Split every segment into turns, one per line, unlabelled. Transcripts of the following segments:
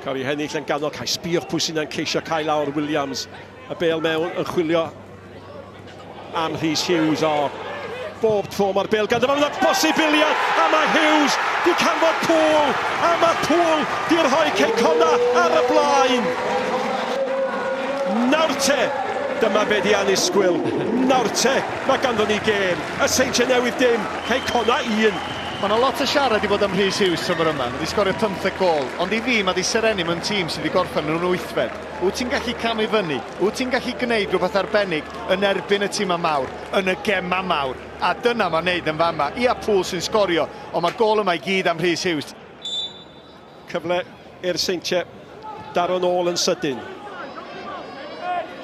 Cael ei hennill yn ganol cae. Sbïwch pwy sy'n ceisio cael lawr Williams. Y bel mewn yn chwilio am Rhys Hughes. O, bob tro mae'r bel ganddo fo, mae'n bosibiliad, a mae Hughes di canfod Poole, a mae Poole di rhoi Cei Connah ar y blaen. Nawr te, dyma be di annisgwyl. Nawr te, mae ganddo ni gêm. Y Seintiau Newydd dim, Cei Connah 1.
Mae 'na lot o siarad 'di bod am Rhys Hughes tymor yma, mae 'di sgorio pymtheg gôl, ond i fi mae 'di serennu mewn tîm sydd 'di gorffen yn wythfed. Wyt ti'n gallu camu fyny? Wyt ti'n gallu gwneud rhywbeth arbennig yn erbyn y timau mawr, yn y gemau mawr? A dyna mae'n neud yn fama. Ia, Poole sy'n sgorio, ond mae'r gôl yma i gyd am Rhys Hughes.
Cyfle i'r Seintiau daro nôl yn sydyn.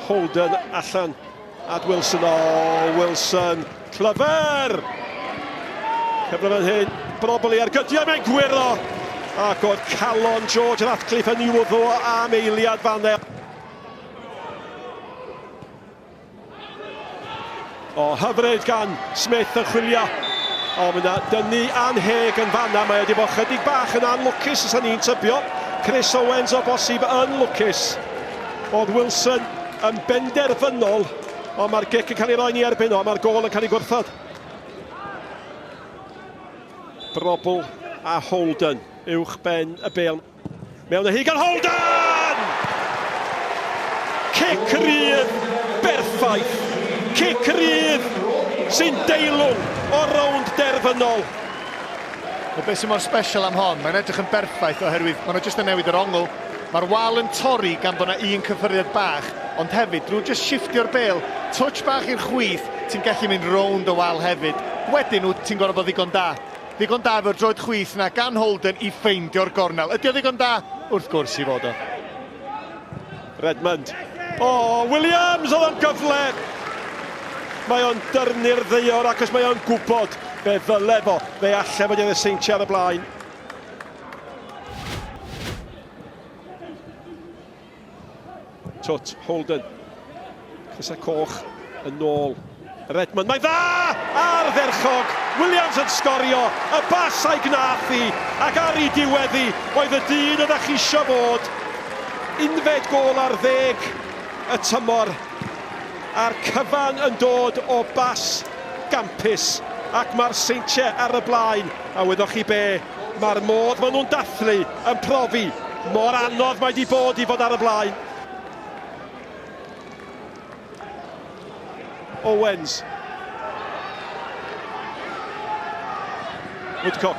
Holden allan at Wilson. O, Wilson, clyfar! Cyfle fan hyn, Brobly ar gydiau, mae'n gwyro! Ac oedd calon George Ratcliffe yn i'w am eiliad fan O, hyfryd gan Smith yn chwilio. O, mae yna dynnu anheg yn fanna. Mae wedi bod chydig bach yn anlwcus, os ni'n tybio. Chris Owens o bosib yn lwcus. Oedd Wilson yn benderfynol, ond mae'r gic yn cael ei roi ni erbyn o, mae'r gôl yn cael ei gwrthod. Brobl a Holden uwch ben y bêl. Mewn â hi gan Holden! Cic rydd berffaith. Cic rydd sy'n deilwng o rownd derfynol.
Wel, beth sy'n mor special am hon, mae'n edrych yn berffaith oherwydd maen nhw jyst yn newid yr ongl. Mae'r wal yn torri gan bod 'na un cyffyrddiad bach, ond hefyd drwy jyst shiftio'r bêl, touch bach i'r chwith, ti'n gallu mynd rownd y wal hefyd. Wedyn wyt ti'n gorfod bod ddigon da. Ddigon da efo'r droed chwith 'na gan Holden i ffeindio'r gornel. Ydy o ddigon da? Wrth gwrs i fod o.
Redmond. O, Williams, oedd o'n gyfle! Mae o'n dyrnu'r ddaear ac os mae o'n gwybod fe ddyle fo, fe alle fod i'r Seintiau ar y blaen. Twt, Holden. Crysau coch yn ôl. Redmond, mae'n dda! Ardderchog! Williams yn sgorio, y bas a'i gnath hi, ac ar ei diwedd hi, oedd y dyn ydach chi isio fod. Unfed gôl ar ddeg y tymor, a'r cyfan yn dod o bas gampus, ac mae'r Seintiau ar y blaen, a wyddoch chi be, Mae'r modd maen nhw'n dathlu yn profi mor anodd mae wedi bod i fod ar y blaen. Owens. Woodcock.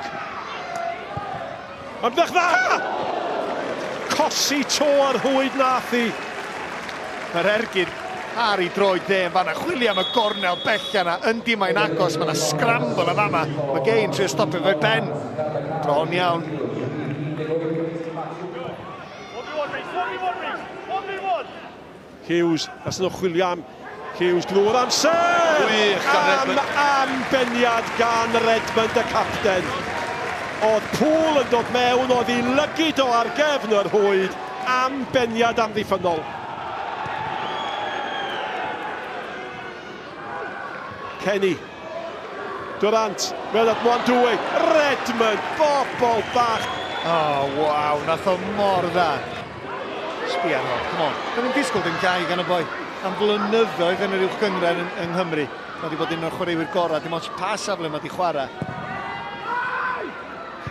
Ymdrech dda! Cosi to ar hwyd nath hi.
Mae'r ergyd ar ei droed dde yn fanna. Chwilio am y gornel bella 'na. Yndi, mae'n agos. Mae 'na scramble yn fama. Mae Gay yn trio stopio fo'i ben. Bron iawn.
Hughes, as nhw chwilio am Hughes drwy'r amser!
Gwych gan Redmond.
Am am beniad gan Redmond y capten. Oedd Poole yn dod mewn, oedd ei lygid o ar gefn yr rhwyd am beniad amddiffynnol. Kenny. Durant, mewn at Mwandwe. Redmond, bobl bach.
Oh, waw, nath o mor dda. Sbia arno, come on. Do'n i'n disgwyl dim llai gan y boi. Am flynyddoedd yn yr uwch gynghrair yng, yng Nghymru. Mae wedi bod un o'r chwaraewyr gorau, dim ots pa safle mae wedi chwarae.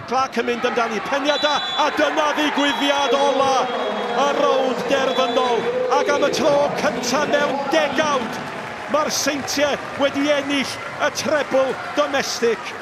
Clark yn mynd amdani, peniad da, a dyna ddigwyddiad ola y rownd derfynol. Ac am y tro cyntaf mewn degawd, mae'r Seintiau wedi ennill y trebl domestig.